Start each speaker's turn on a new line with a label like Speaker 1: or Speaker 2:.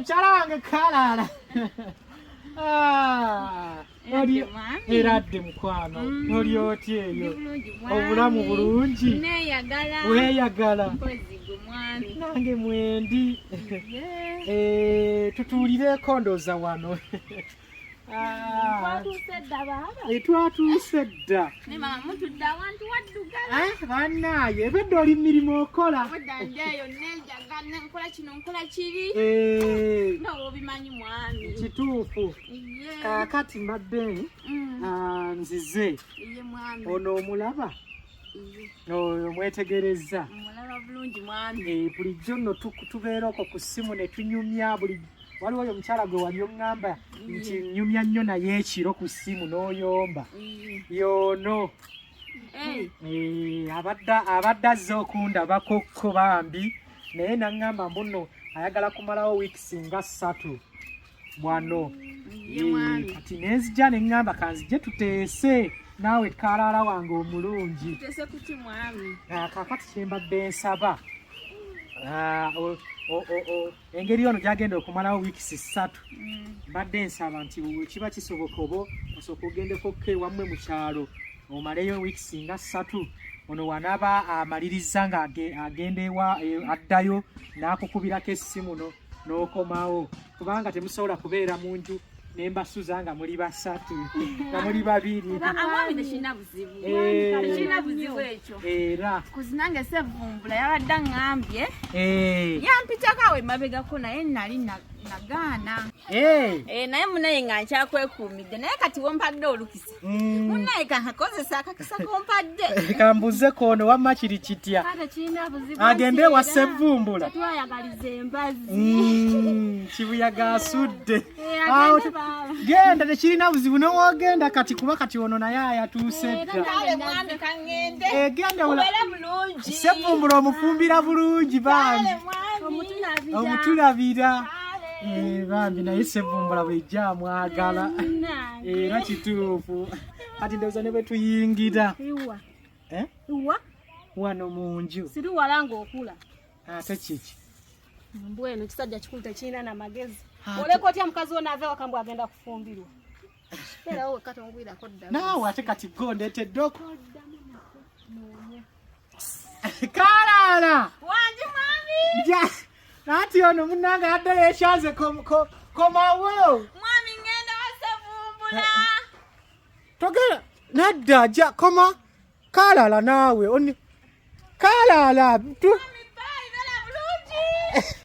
Speaker 1: Mukyala wange kalaala. Ah, eradde mukwano mm. Oli otya eyo? Obulamu bulungi? Weyagala? Nange mwendi. Eh, tutuulireko ndooza wano. Ah. Twatuuse dda eh, bannaaye, ebedda oli mirimu okola. Eh. Kituufu. Kaakati mbadde mm. ah, nzize ono omulaba, oyo mwetegereza eh, bulijjo nno tubeera okwo ku ssimu ne tunyumya buli waliwo oyo omukyala gwe wali oŋŋamba nti nyumya nnyo naye ekiro ku ssimu n'oyomba yoono. Eh, abadde azze okundabakokko bambi, naye naŋŋamba mbuno ayagala kumalawo wiikisi nga 3 wano. Eh, kati nenzija ne ŋŋamba kanzije tuteese naawe kalaala wange omulungi. Ah, kaakati kyembadde nsaba, ah, engeri ono gyagenda okumalawo wiikisi 3, mbadde nsaba nti kiba kisoboka oba osooka ogendeko ko ewammwe mu kyalo omaleyo wiikisi nga 3. Ono wanaaba amaliriza nga agenda ewa e, addayo n'akukubirako essimu n'okomawo, kubanga temusobola kubeera mu nju nembasuza nga muli basatu, nga muli babiri.
Speaker 2: Amwami, tekirina buzibu.
Speaker 1: Eh.
Speaker 2: Tekirina buzibu ekyo.
Speaker 1: Era
Speaker 2: kuzi nange Sevumbula yabadde aŋŋambye.
Speaker 1: Eh.
Speaker 2: Yampitako awo emabegako, naye nali nagaana.
Speaker 1: Eh.
Speaker 2: Eh, naye munaye nga nkyakwekuumidde, naye kati wompadde olukisa. Munaye kankakozesa akakisa kompadde.
Speaker 1: Kambuze kono, wamma kiri kitya?
Speaker 3: Kale kirina buzibu.
Speaker 1: Agende ewa Sevumbula.
Speaker 3: Tetwayagaliza embazi.
Speaker 1: Kibuyaga asudde.
Speaker 3: Eh,
Speaker 1: Awo
Speaker 3: agende baaba.
Speaker 1: Genda, tekirina buzibu newogenda kati, kuba kati ono naye ayatuuse dda.
Speaker 2: Kale mwami, kaŋŋende.
Speaker 1: Eh, genda
Speaker 2: Obeere bulungi.
Speaker 1: Sevumbula omufumbira bulungi bambi.
Speaker 2: Kale mwami.
Speaker 3: Omutulabira.
Speaker 1: Omutulabira.
Speaker 2: Kale.
Speaker 1: Eh, bambi, naye Sevumbula bwejja amwagala.
Speaker 3: Munnange.
Speaker 1: Era kituufu, kati ndowooza ne bwe tuyingira.
Speaker 3: Iwa.
Speaker 1: Eh?
Speaker 3: Iwa.
Speaker 1: Wano mu nju.
Speaker 3: Siri wala ng'okula.
Speaker 1: Ate kiki?
Speaker 3: Mbweno kisajja kikulu tekirina na magezi.
Speaker 1: Ate-
Speaker 3: Oleka otya mukazi wo naava ewaka mbu agenda kufumbirwa? Beerawo wekka, tongwirako ddala.
Speaker 1: Naawe ate kati gondetedde oku kalaala.
Speaker 2: Wangi mwami.
Speaker 1: Ja, anti ono munnange adde yeekyanze komawo.
Speaker 2: Mwami, ŋŋenda wa Sevumbula.
Speaker 1: Togera nadda, ja koma kalaala naawe oni kalaala tu
Speaker 2: Mwami, bye, beera bulungi.